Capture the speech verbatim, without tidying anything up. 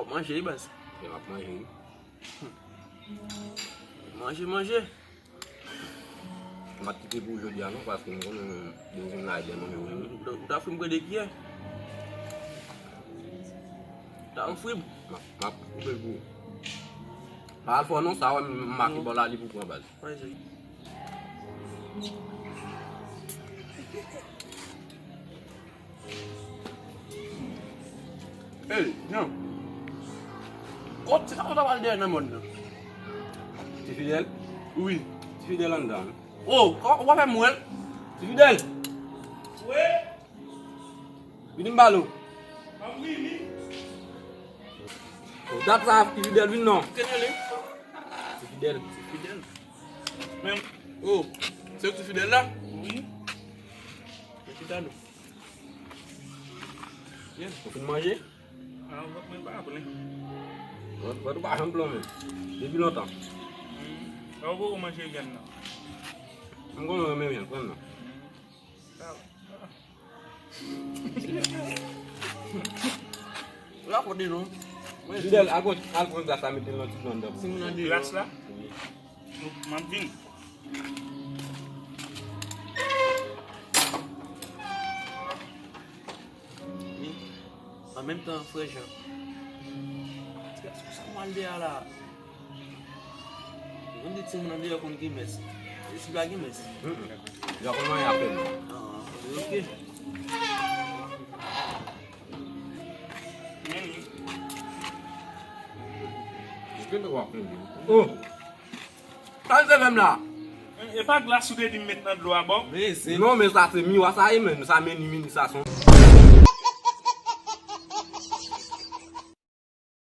Manje wi baz. Mwen ap manje wi. Manje, manje. M ap kite pou jodi a non, paske m konnen depi m la dèyè manje wi. Ou ta fri m pran de kiyè. Ou ta fri m. M ap, m ap koupe l pou ou. Pa al fò non, sa wè m make bò la li pou pran baz. Manje. Ey, Jan. Kot se sa w ta pral dèyè nan mòn nan? Ti Fidèl? Wi. Ti Fidèl anndan. Oh, ou pa fè m wè l? Ti Fidèl! Wi. Vini m pale w. M ap vini. Dat sa Ti Fidèl vin non. Kenele. Ti Fidèl. Ti Fidèl. Men, oh, se Ti Fidèl la? Wi. Men Ti Fidèl. Ou fin manje? Ah, mwen pa plen. Vant ou pa janm plen men. Depi lontan. Sa ou poko manje vyann nan? M konnen w renmen vyann, pran nan. La kote non. Fidèl, al pran, al pran glas la, mete l nan ti nan anndan. Si moun nan deyò. Glas la? Wi. M ap vin. Wi. An menm tan, frè Jan. Ti gason sa m al deyò la. Konn di timoun andeyò konn gen mès. Isi pa gen mès. Yo konn manyen apèl. Ah, ok. Gen dwa konn gen. Oh! Sa se menm la. E pa glas ou te di m met nan dlo a bò? Non, men sa se miwa sa ye menm. Sa meni mini sa son.